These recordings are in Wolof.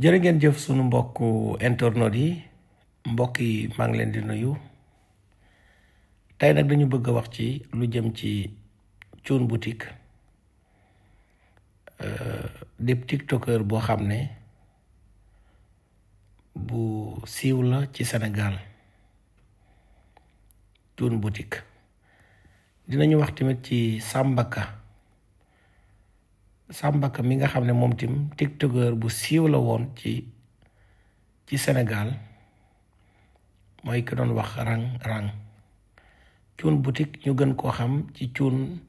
jërë ngeen jëf sunu mbokku internautes yi mbokk yi maa ngi leen di nuyu tey nag dañu bëgg a wax ci lu jëm ci Thioune Boutique di tiktoker boo xam ne bu siiw la ci Sénégal. Thioune Boutique dinañu wax tamit ci Samba Ka mi nga xam ne moom tim tiktoker bu siiw la woon ci Sénégal mooy ki doon wax rang Thioune Boutique ñu gën koo xam ci Thioune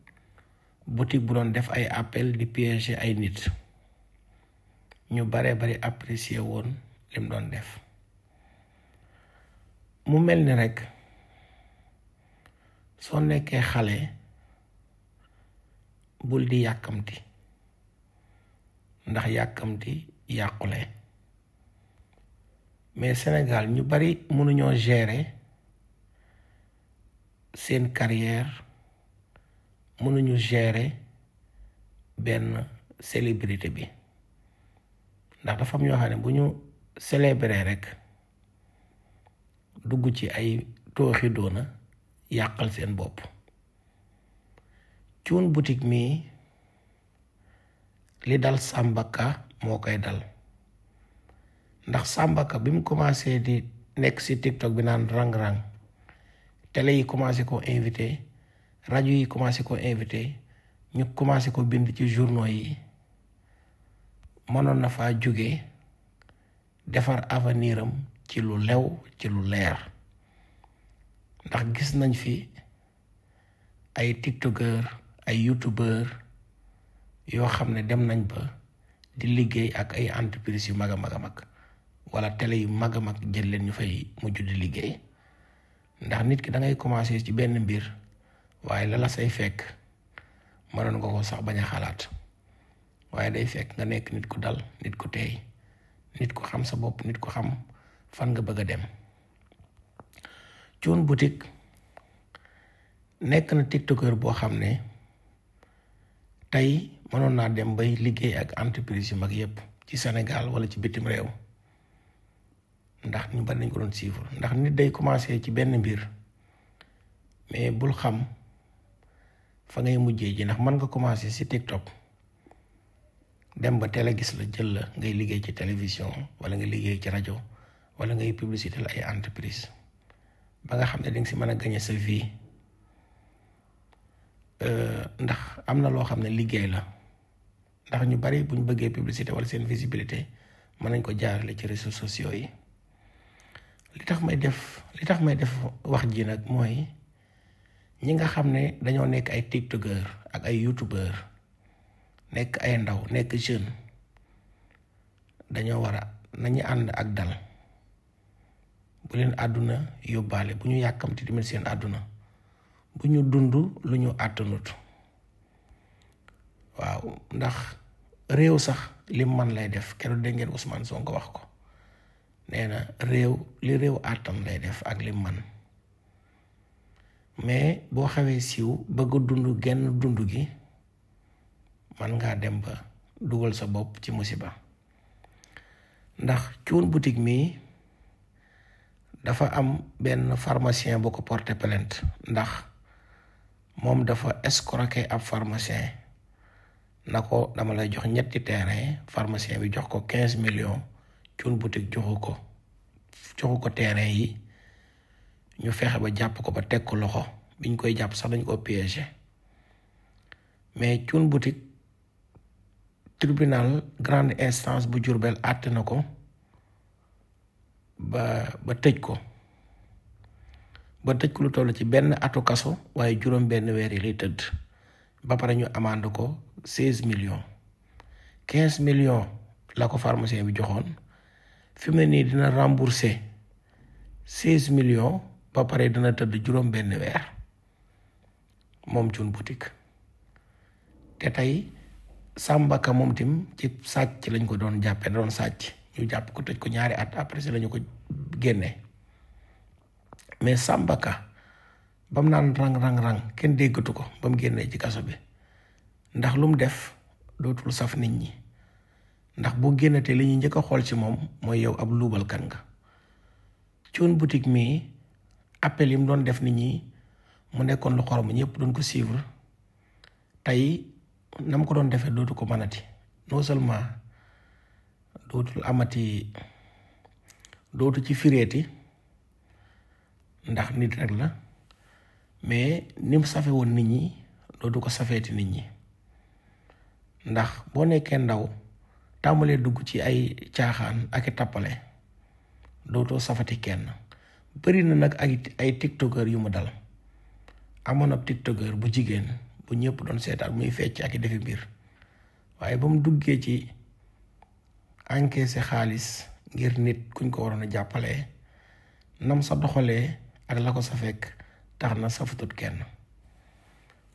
Boutique bu doon def ay appel di piéger ay nit ñu bari apprécier woon lim doon def mu mel ni rek soo nekkee xale bul di yàkkamti ndax yàkkamti yàqule mais Sénégal ñu bari mënuñoo gérer seen carrière mënuñu gérer benn célébrité bi ndax dafa am ñoo xam ne bu ñu célébrer rek dugg ci ay tooxi doona yàqal seen bopp. Thioune Boutique mii li dal Samba Ka moo koy dal ndax Samba Ka bi mu commencé di nekk ci TikTok bi naan rang télé yi commencé ko invité rajo yi commencé ko invité ñu commencé ko bind ci journaux yi mënoon na faa jóge defar avenir am ci lu lew ci lu leer ndax gis nañ fi ay tiktoker ay youtubeur yoo xam ne dem nañ ba di liggéey ak ay entreprise yu mag a mag wala télé yu mag a mag jël leen ñu fay mujj di liggéey ndax nit ki da ngay commencer ci benn mbir waaye la say fekk mënoon nga ko sax bañ a xalaat waaye day fekk nga nekk nit ku dal nit ku teey nit ku xam sa bopp nit ku xam fan nga bëgg a dem. Thioune Boutique nekk na tiktoker boo xam ne tey mënoon naa dem bay liggéey ak entreprise yu mag yépp ci Sénégal wala ci bitim réew ndax ñu bari nañ ko doon suivre ndax nit day commencer ci benn mbir mais bul xam fa ngay mujjee ji ndax mën nga commencer ci TikTok dem ba télé gis la jël la ngay liggéey ci télévision wala nga liggéey ci rajo wala ngay publicité la ay entreprise ba nga xam ne dinga si mën a gagner sa vie ndax am na loo xam ne liggéey la ndax ñu bari bu ñu bëggee publicité wala seen visibilité mën nañ ko jaarale ci réseaux sociaux yi li tax may def wax ji nag mooy ñi nga xam ne dañoo nekk ay tiktoker ak ay youtubeur nekk ay ndaw nekk jeune dañoo nañu ànd ak dal bu leen àdduna yóbbaale bu ñu yàkkamti tamit seen àdduna bu ñu dund lu ñu àttanut waaw ndax réew sax lim man lay def keroog dégg ngeen Ousmane Sonko wax ko nee na li réew àttan lay def ak lim man mais boo xawee siiw bëgg a dund genn dund gi man ngaa dem ba dugal sa bopp ci musiba ndax Thioune Boutique mii dafa am benn pharmacien bu ko porté plainte ndax moom dafa escroquer ab pharmacien na ko dama lay jox ñetti terrain pharmacien bi jox ko 15 millions Thioune Boutique joxu ko terrain yi ñu fexe ba jàpp ko ba teg ko loxo biñ koy jàpp sax dañ ko piéger mais Thioune Boutique tribunal grande instance bu Diourbel àtte na ko ba tëj ko lu toll ci benn atu kaso waaye juróom benn weer yi lay tëdd ba pare ñu amande ko 16 millions 15 millions la ko pharmacien bi joxoon fi mu ne nii dina rembourser 16 millions ba pare dina tëdd juróom benn weer moom Thioune Boutique te tey Samba Ka moom tim ci sàcc lañ ko doon jàppe doon sàcc ñu jàpp ko tëj ko 2 at après si lañu ko génne mais Samba Ka ba mu naan rang kenn déggatu ko ba mu génnee ci kaso bi ndax lu mu def dootul saf nit ñi ndax boo génnatee li ñuy njëkk a xool ci moom mooy yow ab luubalkan nga. Thioune Boutique mii appel yi mu doon def nit ñi mu nekkoon lu xorom ñëpp doon ko suivre tey na mu ko doon defee dootu ko mënati non seulement dootul amati dootu ci fireeti ndax nit rek la mais ni mu safe woon nit ñi dootu ko safeeti nit ñi ndax boo nekkee ndaw tàmbalee dugg ci ay caaxaan ak i tappale dootoo safati kenn. bëri na nag ay tiktokeur yu mu dal amoon ab tiktokeur bu jigéen bu ñëpp doon seetaan muy fecc ak i defi mbir waaye ba mu duggee ci encaissé xaalis ngir nit kuñ ko waroon a jàppalee nam sa doxalee ak la ko sa fekk tax na safatut kenn.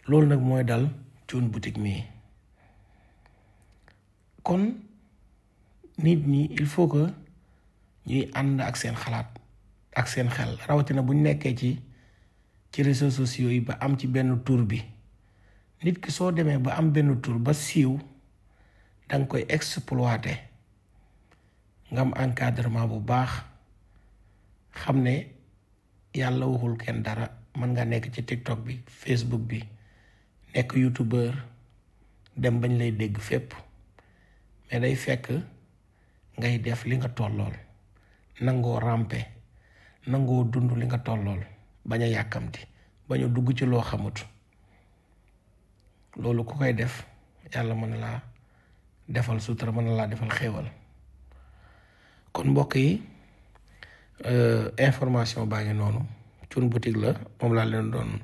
loolu nag mooy dal Thioune Boutique mii. kon nit ñi il faut que ñuy ànd ak seen xalaat ak seen xel rawatina buñ nekkee ci réseaux sociaux yi ba am ci benn tur bi. nit ki soo demee ba am benn tur ba siiw danga koy exploiter nga am encadrement bu baax xam ne yàlla waxul kenn dara. mën nga nekk ci TikTok bi, Facebook bi, nekk YouTuber, dem bañ lay dégg fépp, mais day fekk ngay def li nga tollool, nangoo rampe, nangoo dund li nga tollool, bañ a yàkkamti, bañ a dugg ci loo xamut. loolu ku koy def yàlla mën na laa defal sutura, mën na laa defal xéewal. kon mbokk yi, information baa ngi noonu. Thioune Boutique la, moom laa leen doon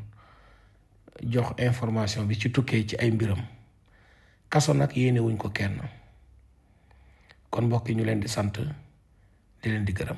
jox information bi ci tukkee ci ay mbiram. Kaso nag yéene wuñ ko kenn. kon mbokk yi ñu leen di sant, di leen di gërëm.